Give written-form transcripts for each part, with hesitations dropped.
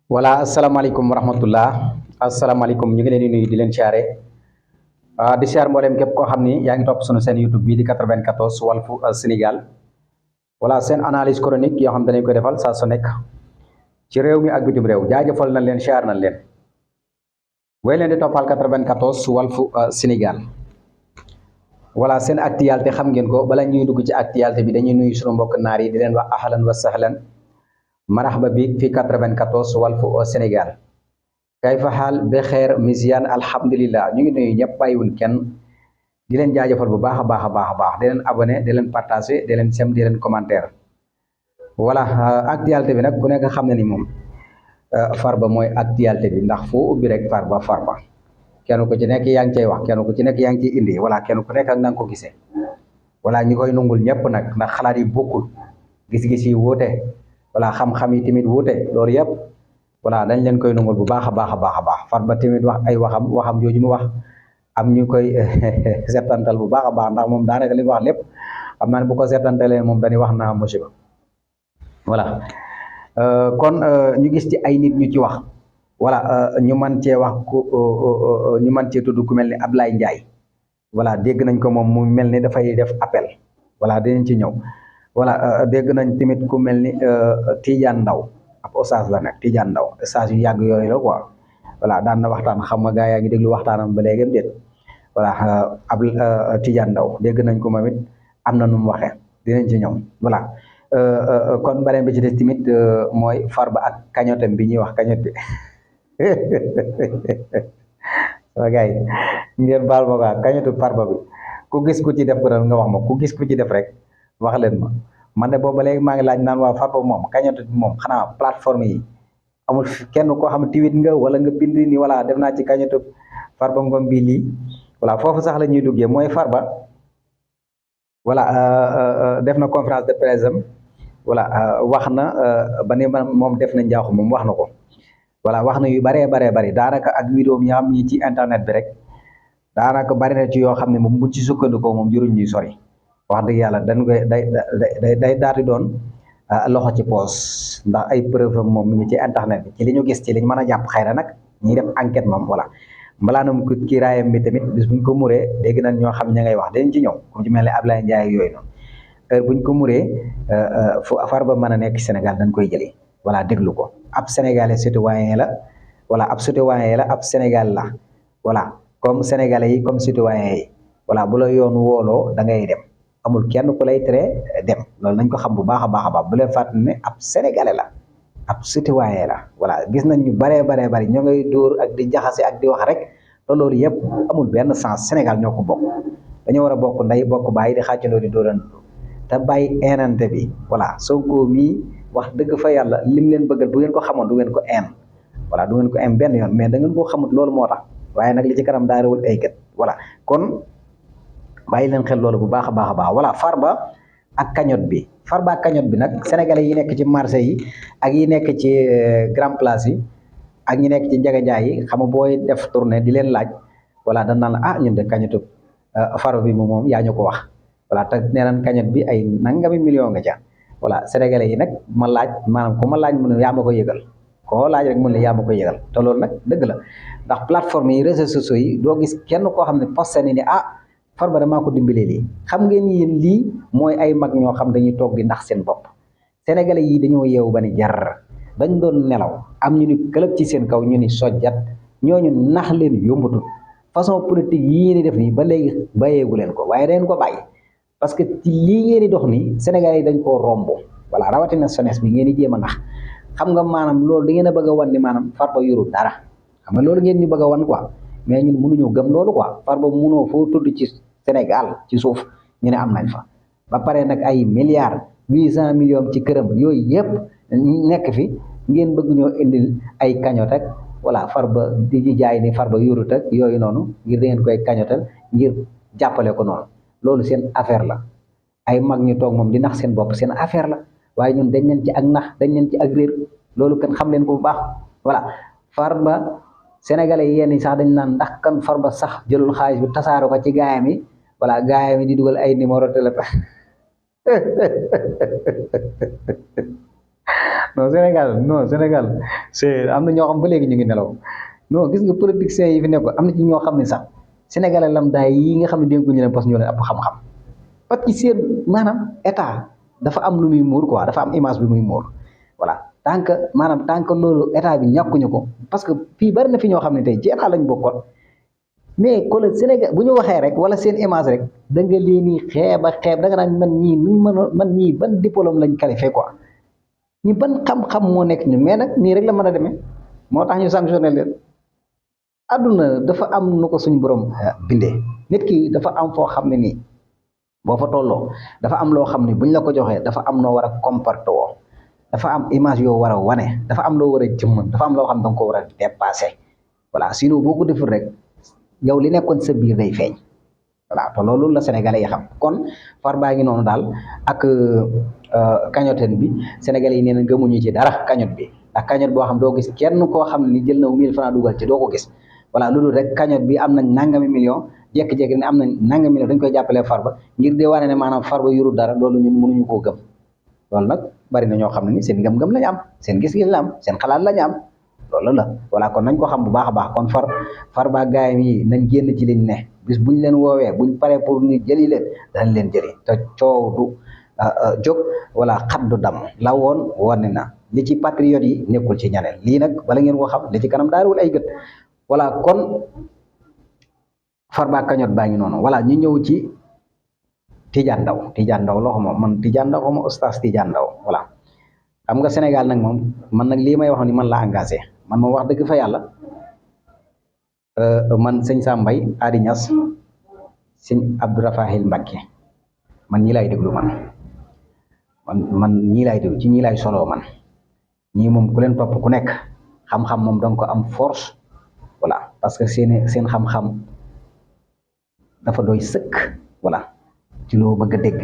voilà asalaamaaleykum wa rahmatullah asalaamaaleykum ñu ngi leen di nuyu di leen siyaare di siyaar mbooleem képp koo xam ni yaa ngi topp sunu seen YouTube bii di 94 Walfu Sénégal voilà seen analyse chronique yoo xam dañu koy defal saa su nekk ci réew mi ak bitim réew jaajëfal nañ leen siyaar nañ leen way leen di toppal 94 Walfu Sénégal voilà seen actualité xam ngeen ko bala ñuy dugg ci actualité bi dañuy nuyu sunu mbokk naar yi di leen wax ahlan wa sahlan marhaba bi fi 94 Walfu Sénégal kayfa xaal be xeer misiyan alhamdulillah ñu ngi nuyu ñëpp bàyyiwuñ kenn di leen jaajëfal bu baax a baax a baax a baax di leen abonné di leen partagé di leen sem di leen commentaire voilà actualité bi nag ku nekk xam na ni moom Farba mooy actualité bi ndax foo ubbi rek Farba kenn ku ci nekk yaa ngi cay wax kenn ku ci nekk yaa ngi ciy indi voilà kenn ku nekk ak na nga ko gisee voilà ñi koy nungul ñëpp nag ndax xalaat yi bokkul gis-gis yi wuute voilà xam-xam yi tamit wuute loolu yëpp voilà dañ leen koy nungul bu baax a baax a baax a baax Farba tamit wax ay waxam jooju mu wax am ñu koy setantal bu baax a baax ndax moom daanaka li mu wax lépp xam naa ne bu ko setantalee moom dañuy wax naa musiba voilà kon ñu gis ci ay nit ñu ci wax voilà ñu man cee wax ku ñu man cee tudd ku mel ni Ablaye Ndiaye voilà dégg nañ ko moom mu mel ni dafay def appel voilà dinañ ci ñëw voilà dégg nañ tamit ku mel ni Tidiane Ndaw ab oustaz la nag Tidiane Ndaw oustaz yu yàgg yooyu la quoi voilà daan na waxtaan xam nga gaa yaa ngi déglu waxtaanam ba léegi déet voilà ab Tidiane Ndaw dégg nañ ko moom it am na nu mu waxee dinañ ci ñëw voilà kon beneen bi ci des tamit mooy Farba ak kañotam bi ñuy wax kañot bi sama gars yi ngeen baal ma quoi kañotu Farba bi ku gis ku ci def ko nga wax ma ku gis ku ci def rek wax leen ma man de boobu ba léegi maa ngi laaj naan waa Farba moom kañotu bi moom xanaa plateforme yi amul kenn koo xam tweet nga wala nga bind ni voilà def naa ci kañotu Farba Ngom bi lii voilà foofu sax la ñuy duggee mooy Farba voilà def na conférence de presse am voilà wax na ba ne moom def na njaaxu moom wax na ko voilà wax na yu baree bari daanaka ak vidéo yi am ñi ci internet bi rek daanaka bari na ci yoo xam ne moom bu ci sukkandikoo moom juruñ ñuy sori wax dëgg yàlla dañ koy day daal di doon loxo ci poos ndax ay preuve moom mi ngi ci internet bi ci li ñu gis ci liñ mën a jàpp xëy na nag ñiy def enquête moom voilà mbalaanam ko kii raayam bi tamit bis buñ ko muree dégg nañ ñoo xam ña ngay wax dañ ci ñëw comme ci mel ne Ablaye Ndiaye yooyu noonu heure buñ ko muree fu Farba mën a nekk Sénégal dañ koy jëlee voilà déglu ko ab sénégalais citoyen la voilà ab citoyen la ab Sénégal la voilà comme sénégalais yi comme citoyen yi voilà bu la yoon wooloo da ngay dem amul kenn ku lay tere dem loolu nañ ko xam bu baax a baax a baax bu leen fàttali ne ab sénégalais la ab citoyen la voilà gis nañ ñu baree bari ñoo ngay dóor ak di jaxase ak di wax rek te loolu yëpp amul benn sens Sénégal ñoo ko bokk dañoo war a bokk ndey bokk bàyyi di xàccandoo di dóorandoo te bàyyi eenante bi voilà Sonko mii wax dëgg fa yàlla lim leen bëggal bu ngeen ko xamoon du ngeen ko een voilà du ngeen ko een benn yoon mais da ngeen koo xamut loolu moo tax waaye nag li ci kanam daa rewul ay gët voilà kon bàyyi leen xel loolu bu baax a baax a baax voilà Farba ak cagnotte bi Farba ak cagnotte bi nag sénégalais yi nekk ci marché yi ak yi nekk ci grand place yi ak ñi nekk ci njaganjaay yi xam nga booy def tournée di leen laaj voilà dañ naan la ah ñun de cagnotte Farba bi moom yaa ñu ko wax voilà te nee nañ cagnotte bi ay nangami million nga ca voilà sénégalais yi nag ma laaj maanaam ku ma laaj mu ne yaa ma ko yëgal koo laaj rek mu ne yaa ma ko yëgal te loolu nag dëgg la ndax plateforme yi réseaux sociaux yi doo gis kenn koo xam ne posté ni ah Farba damaa ko dimbalee lii xam ngeen yéen lii mooy ay mag ñoo xam dañuy toog di ndax seen bopp sénégalais yi dañoo yeewu ba ni jar dañ doon nelaw am ñu ni këlëb ci seen kaw ñu ni sojjat ñooñu nax leen yombatul façon politique yii ni def nii ba léegi bàyyeegu leen ko waaye dañ ko bàyyi parce que ci lii ngeen di dox nii sénégalais yi dañ koo romb voilà rawatina jeunesse bi ngeen di jéem a nax xam nga maanaam loolu da ngeen a bëgg a wan ni maanaam Farba yorul dara xam nga loolu ngeen ñu bëgg a wan quoi mais ñun mënuñoo gëm loolu quoi Farba mënoo foo tudd ci Sénégal ci suuf ñu ne am nañ fa ba pare nag ay milliards 800 millions ci këram yooyu yëpp nekk fi ngeen bëgg ñoo indil ay cagnotte ak voilà Farba di jaay ni Farba yorut ak yooyu noonu ngir da ngeen koy cagnotte ngir jàppale ko noonu loolu seen affaire la ay mag ñu toog moom di nax seen bopp seen affaire la waaye ñun dañ leen ci ak nax dañ leen ci ak réer loolu kan xam leen ko bu baax voilà Farba sénégalais yi yenn sax dañ naan ndax kan Farba sax jëlul xaalis bi tasaaro ko ci gaayam yi voilà gaayam yi di dugal ay numéro téléphone non Sénégal c'est am na ñoo xam ba léegi ñu ngi nelaw non gis nga politiciens yi fi nekk am na ci ñoo xam ne sax sénégalais lambda yi nga xam ne dénkuñu leen parce que ñoo leen ëpp xam-xam parce que seen maanaam état dafa am lu muy muur quoi dafa am image bi muy muur voilà tant que loolu état bi ñàkkuñu ko parce que fii bari na fi ñoo xam ne tey ci état lañ bokkoon mais kon Sénégal bu ñu waxee rek wala seen image rek da nga leen di xeeb a xeeb da nga naan man ñii nuñ mën a man ñii ban diplôme lañ qualifié quoi ñi ban xam-xam moo nekk ñu mais nag nii rek la mën a demee moo tax ñu sanctionné leen àdduna dafa am nu ko suñu borom bindee nit ki dafa am foo xam ne nii boo fa tolloo dafa am loo xam ne buñ la ko joxee dafa am noo war a comporter woo dafa am image yoo war a wane dafa am loo war a jëmmal dafa am loo xam ne da nga ko war a dépassé voilà sinon boo ko deful rek yow li nekkoon sa biir day feeñ voilà te loolu la sénégalais yi xam kon Farba ngi noonu daal ak cagnotte bi sénégalais yi nee na gëmuñu ci dara cagnotte bi ndax cagnotte boo xam doo gis kenn koo xam ne ni jël na 1000 francs dugal ci doo ko gis voilà loolu rek cagnotte bi am nañ nangami million jékki-jékki ne am nañ nangami million dañ koy jàppalee Farba ngir de wane ne maanaam Farba yuru dara loolu ñun mënuñu koo gëm loolu nag bari na ñoo xam ne ni seen gëm-gëm lañu am seen gis-gis la am seen xalaat lañu am loolu la voilà kon nañ ko xam bu baax a baax kon Farba gaayam yi nañ génn ci liñ ne bis buñ leen woowee buñ paree pour ñu jëli leen danañ leen jëli te coow du jóg wala xat du dam la woon wane na li ci patriote yi nekkul ci ñaneen lii nag bala ngeen ko xam li ci kanam daarul ay gët voilà kon Farba cagnotte baa ngi noonu voilà ñu ñëw ci Tidiane Ndao loo xam man Tidiane Ndao xama oustaz Tidiane Ndao voilà xam nga Sénégal nag moom man nag lii may wax ni man la engagé man moom wax dëgg fa yàlla man sëñ Sam Mbaye Adi Niass sëñ Abdourafahil Mbacké man ñii laay déglu man ñii laay déglu ci ñii laay solo man ñii moom ku leen topp ku nekk xam-xam moom danga ko am force voilà parce que seen xam-xam dafa doy sëkk voilà ci loo bëgg a dégg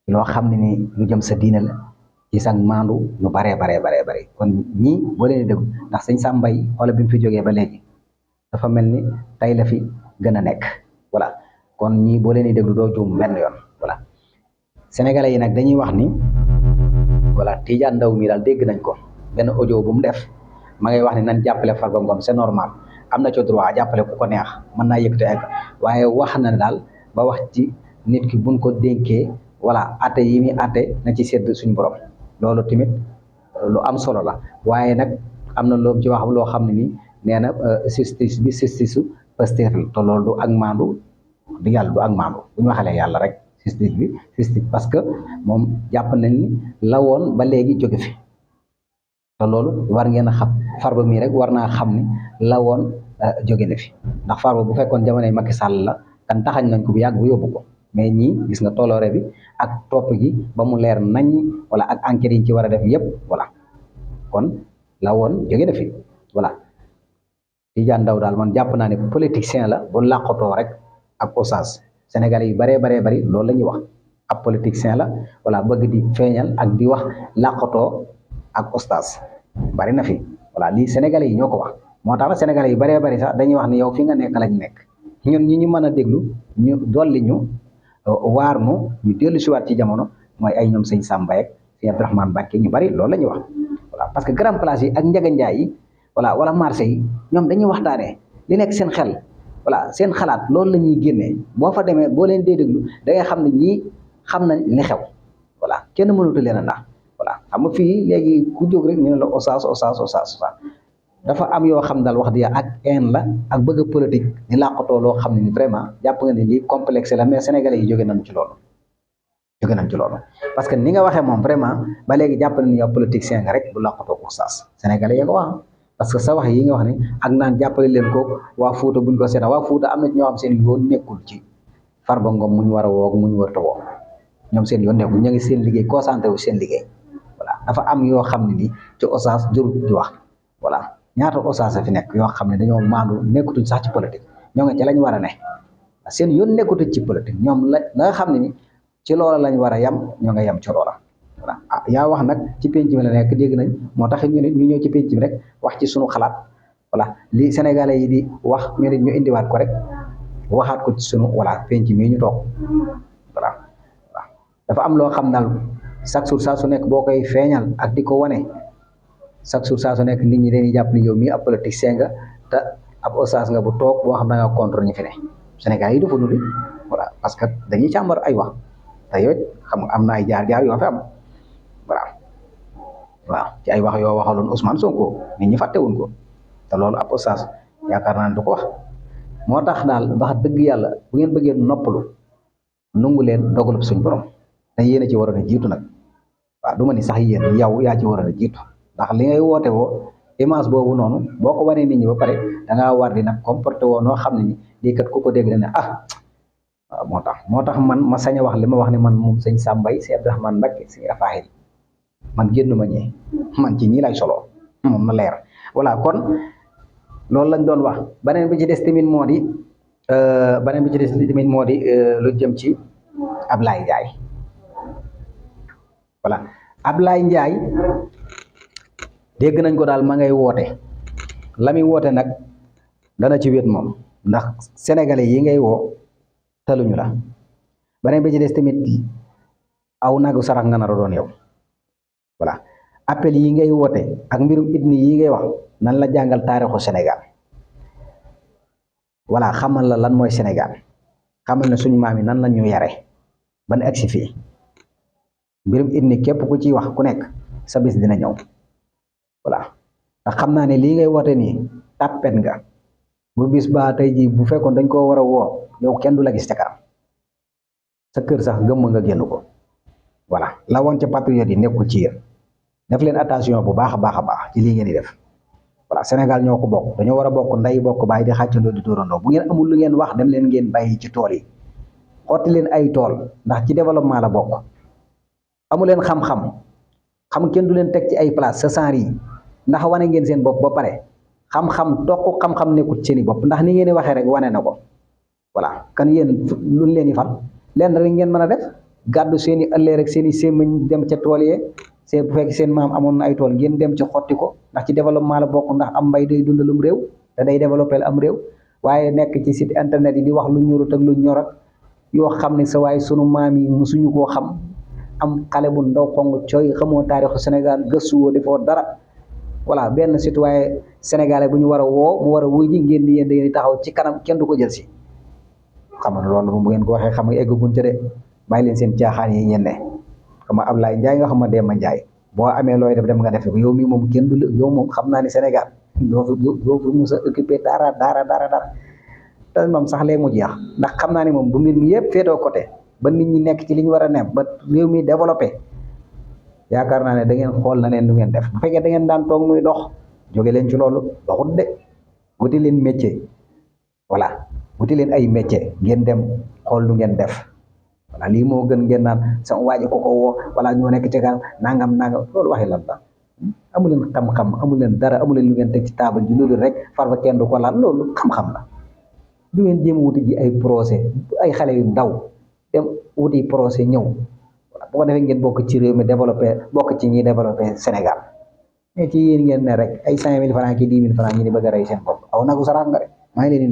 ci loo xam ne ni lu jëm sa diine la ci sax maandu lu baree bare kon ñii boo leen di déglu ndax sëñ Sam Mbaye wala bi mu fi jógee ba léegi dafa mel ni tey la fi gën a nekk voilà kon ñii boo leen di déglu doo juum benn yoon voilà sénégalais yi nag dañuy wax ni voilà Tidiane Ndao mi daal dégg nañ ko benn audio bu mu def ma ngay wax ni nan jàppale Farba Ngom c'est normal am na ci droit jàppale ku ko neex mën naa yëkkati egg waaye wax na daal ba wax ci nit ki buñ ko dénkee voilà atte yi muy atte na ci sedd suñu borom loolu tamit lu am solo la waaye nag am na loo ci wax loo xam ne nii nee na justice su Pastef la te loolu du ak maandu du yàlla du ak maandu bu ñu waxalee yàlla rek justice parce que moom jàpp nañ ni la woon ba léegi jóge fi te loolu war ngeen a xam Farba mii rek war naa xam ni la woon jóge na fi ndax Farba bu fekkoon jamonoy Macky Sall la kan taxañ nañ ko bu yàgg bu yóbbu ko mais ñii gis nga toloore bi ak topp gi ba mu leer nañ wala ak enquête yi ci war a def yëpp voilà kon la woon jóge na fi voilà Tidiane Ndao daal man jàpp naa ne politicien la bu làqatoo rek ak oustaz sénégalais yi bari loolu la ñuy wax ab politicien la voilà bëgg di feeñal ak di wax làqatoo ak oustaz bari na fi voilà lii sénégalais yi ñoo ko wax moo tax sénégalais yi bari sax dañuy wax ne yow fi nga nekk lañ nekk ñun ñi ñu mën a déglu ñu dolli ñu waar nu ñu dellu si waat ci jamono mooy ay ñoom sëñ Sam Mbaye ak sëñ Abdourahmane Mbacké ñu bari loolu la ñuy wax voilà parce que grand place yi ak njaganjaay yi voilà wala marché yi ñoom dañuy waxtaanee li nekk seen xel voilà seen xalaat loolu la ñuy génnee boo fa demee boo leen dee déglu da ngay xam ne ñii xam nañ li xew voilà kenn mënatu leen a ndax voilà xam nga fii léegi ku jóg rek ñu ne la oustaz dafa am yoo xam daal wax dëgg ak haine la ak bëgg a politique di làqatoo loo xam ne ni vraiment jàpp nga ne lii complexe la mais sénégalais yi jóge nañ ci loolu parce que ni nga waxee moom vraiment ba léegi jàpp nañ ni yow politicien nga rek bu làqatoo oustaz sénégalais yi ko wax parce que sa wax yi nga wax ne ak naan jàppale leen ko waa Fuuta buñ ko seeta waa Fuuta am na ñoo xam seen yoon nekkul ci Farba Ngom mu ñu war a woog mu ñu war a woo ñoom seen yoon nekkul ñu ngi seen liggéey concentré wu seen liggéey voilà dafa am yoo xam ne ni ci oustaz jërut di wax voilà ñaata oustaz fi nekk yoo xam ne dañoo maandu nekkutuñ sax ci politique ñoo nga ci lañ war a ne seen yoon nekkutuñ ci politique ñoom la nga xam ne ni ci loola lañ war a yam ñoo nga yam ci loola voilà ah yaa wax nag ci penc mi la nekk dégg nañ moo tax ñu ñëw ci penc mi rek wax ci sunu xalaat voilà li sénégalais yi di wax ñu ne ñu indiwaat ko rek waxaat ko ci sunu voilà penc mi ñu toog voilà dafa am loo xam daal chaque jour saa su nekk boo koy feeñal ak di ko wane chaque jour saa su nekk nit ñi dañuy jàpp ni yow mii ab politicien nga te ab oustaz nga bu toog boo xam da nga contre ñu fi ne Sénégal yi dafa dund voilà parce que dañuy càmbar ay wax te yow xam nga am na ay jaar-jaar yoo fi am voilà waaw ci ay wax yoo waxaloon Ousmane Sonko nit ñi fàttewuñ ko te loolu ab oustaz yaakaar naa ne du ko wax moo tax daal wax dëgg yàlla bu ngeen bëggee noppalu nungu leen dogalub suñ borom te yéen a ci waroon a jiitu nag waaw du ma ni sax yéen yow yaa ci waroon a jiitu ndax li ngay woote woo image boobu noonu boo ko wanee nit ñi ba pare da ngaa war di nag comporté woo noo xam ne ni lii kat ku ko dégg ne ah waaw moo tax man ma sañ a wax li ma wax ne man moom sëñ Sambay si Abdourahmane Mbacké si Rafaahil man génn ma ñee man ci ñii lay solo moom na leer voilà kon loolu lañ doon wax beneen bi ci des tamit moo di lu jëm ci Ablaye Ndiaye voilà Ablaye Ndiaye dégg nañ ko daal ma ngay woote la muy woote nag dana ci wét moom ndax sénégalais yi ngay woo taluñu la beneen bi ci des tamit aw nagu sarax nga nar a doon yow voilà appel yi ngay woote ak mbirum ethnie yi ngay wax nan la jàngal taarixu Sénégal voilà xamal la lan mooy Sénégal xamal ne suñu maam yi nan la ñu yare ban agsi fii mbirum ethnie képp ku ciy wax ku nekk sa bis dina ñëw voilà ndax xam naa ne lii ngay woote nii tàppet nga bu bis ba tey ji bu fekkoon dañ koo war a woo yow kenn du la gis ca kanam sa kër sax gëmm nga génn ko voilà la woon ca patriote yi nekkul ci yéen def leen attention bu baax a baax a baax ci lii ngeen di def voilà Sénégal ñoo ko bokk dañoo war a bokk nday bokk baay di xàccandoo di dóorandoo bu ngeen amul lu ngeen wax dem leen ngeen bàyyi ci tool yi xotti leen ay tool ndax ci développement la bokk amu leen xam kenn du leen teg ci ay place sa saar yi ndax wane ngeen seen bopp ba pare xam-xam toq xam-xam nekkut seeni bopp ndax ni ngeen di waxee rek wane na ko voilà kan yéen luñ leen di fal leen rek ngeen mën a def gàddu seen i ëllëg rek seen i sémmiñ dem ca tool yee seen bu fekk seen maam amoon na ay tool ngeen dem ci xotti ko ndax ci développement la bokk ndax am mbay day dundalum réew te day développé am réew waaye nekk ci site internet yi di wax lu ñorut ak lu ñor ak yoo xam ne sa waaye sunu maam yi musuñu koo xam am xale bu ndaw xong cooy xamoo taarixu Sénégal gëstuwoo defoo dara voilà benn citoyen sénégalais bu ñu war a woo mu war a wuy ji ngeen di yéen da ngeen di taxaw ci kanam kenn du ko jël si xam nga loolu bu ngeen ko waxee xam nga eggaguñ ca de bàyyi leen seen caaxaan yi ngeen ne xam nga Ablaye Ndiaye nga xam ma Demba Ndiaye boo amee looy def dem nga def ko yow mii moom kenn du la yow moom xam naa ne Sénégal doo fi mus a occupé dara te moom sax léegi mu jeex ndax xam naa ne moom bu mbir mi yëpp féetoo côté ba nit ñi nekk ci li ñu war a ne ba réew mi développé yaakaar naa ne da ngeen xool na leen lu ngeen def bu fekkee da ngeen daan toog muy dox jóge leen ci loolu doxut de wuti leen métier voilà wuti leen ay métier ngeen dem xool lu ngeen def voilà lii moo gën ngeen naan sama waaji ko woo wala ñoo nekk ci kanam nangam loolu waxi lan la amu leen xam-xam amu leen dara amu leen lu ngeen teg ci table ji loolu rek far ba kenn du ko laal loolu xam-xam la du ngeen jéem wuti ji ay procès ay xale yu ndaw dem wuti procès ñëw voilà bu ko defee ngeen bokk ci réew mi développé bokk ci ñi développé Sénégal mais ci yéen ngeen ne rek ay 5000 francs ki 10 000 francs ñi di bëgg a rey seen bopp aw nagu sarax nga rek maa ngi leen di